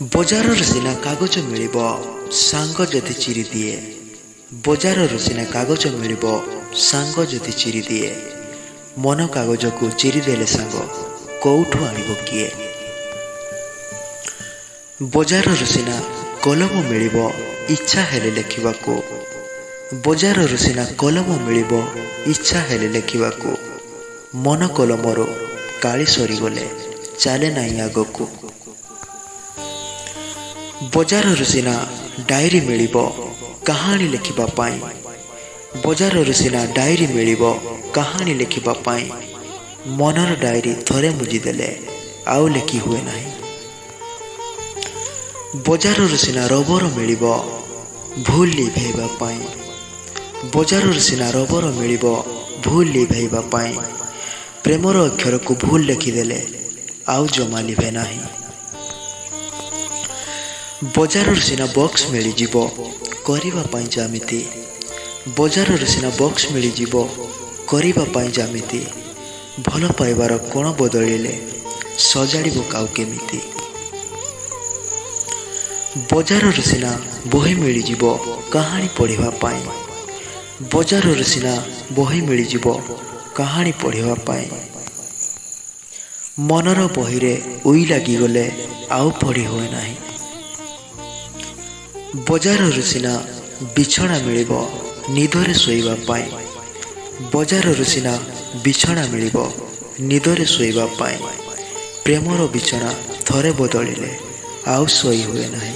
ବଜାରରୁ ସିନା କାଗଜ ମିଳିବ, ସାଙ୍ଗ ଯଦି ଚିରିଦିଏ। ବଜାରରୁ ସିନା କାଗଜ ମିଳିବ, ସାଙ୍ଗ ଯଦି ଚିରିଦିଏ। ମନ କାଗଜକୁ ଚିରିଦେଲେ ସାଙ୍ଗ କୋଉଠୁ ଆଣିବ କିଏ? ବଜାରରୁ ସିନା କଲମ ମିଳିବ, ଇଚ୍ଛା ହେଲେ ଲେଖିବାକୁ। ବଜାରରୁ ସିନା କଲମ ମିଳିବ, ଇଚ୍ଛା ହେଲେ ଲେଖିବାକୁ। ମନ କଲମରୁ କାଳି ସରିଗଲେ ଚାଲେ ନାହିଁ ଆଗକୁ। ବଜାରରୁ ସିନା ଡାଏରୀ ମିଳିବ କାହାଣୀ ଲେଖିବା ପାଇଁ। ବଜାରରୁ ସିନା ଡାଏରୀ ମିଳିବ କାହାଣୀ ଲେଖିବା ପାଇଁ। ମନର ଡାଏରୀ ଥରେ ମୁଜିଦେଲେ ଆଉ ଲେଖି ହୁଏ ନାହିଁ। ବଜାରରୁ ସିନା ରବର ମିଳିବ ଭୁଲ ଲିଭେଇବା ପାଇଁ। ବଜାରରୁ ସିନା ରବର ମିଳିବ ଭୁଲ ଲିଭେଇବା ପାଇଁ। ପ୍ରେମର ଅକ୍ଷରକୁ ଭୁଲ ଲେଖିଦେଲେ ଆଉ ଜମା ଲିଭେ ନାହିଁ। ବଜାରରୁ ସିନା ବକ୍ସ ମିଳିଯିବ କରିବା ପାଇଁ ଜ୍ୟାମିତି। ବଜାରରୁ ସିନା ବକ୍ସ ମିଳିଯିବ କରିବା ପାଇଁ ଜ୍ୟାମିତି। ଭଲ ପାଇବାର କୋଣ ବଦଳିଲେ ସଜାଡ଼ିବ କାଉ କେମିତି? ବଜାରରୁ ସିନା ବହି ମିଳିଯିବ କାହାଣୀ ପଢ଼ିବା ପାଇଁ। ବଜାରରୁ ସିନା ବହି ମିଳିଯିବ କାହାଣୀ ପଢ଼ିବା ପାଇଁ। ମନର ବହିରେ ଉଇ ଲାଗିଗଲେ ଆଉ ପଢ଼ି ହୁଏ ନାହିଁ। ବଜାରରୁ ସିନା ବିଛଣା ମିଳିବ ନିଦରେ ଶୋଇବା ପାଇଁ। ବଜାରରୁ ସିନା ବିଛଣା ମିଳିବ ନିଦରେ ଶୋଇବା ପାଇଁ। ପ୍ରେମର ବିଛଣା ଥରେ ବଦଳିଲେ ଆଉ ଶୋଇ ହୁଏ ନାହିଁ।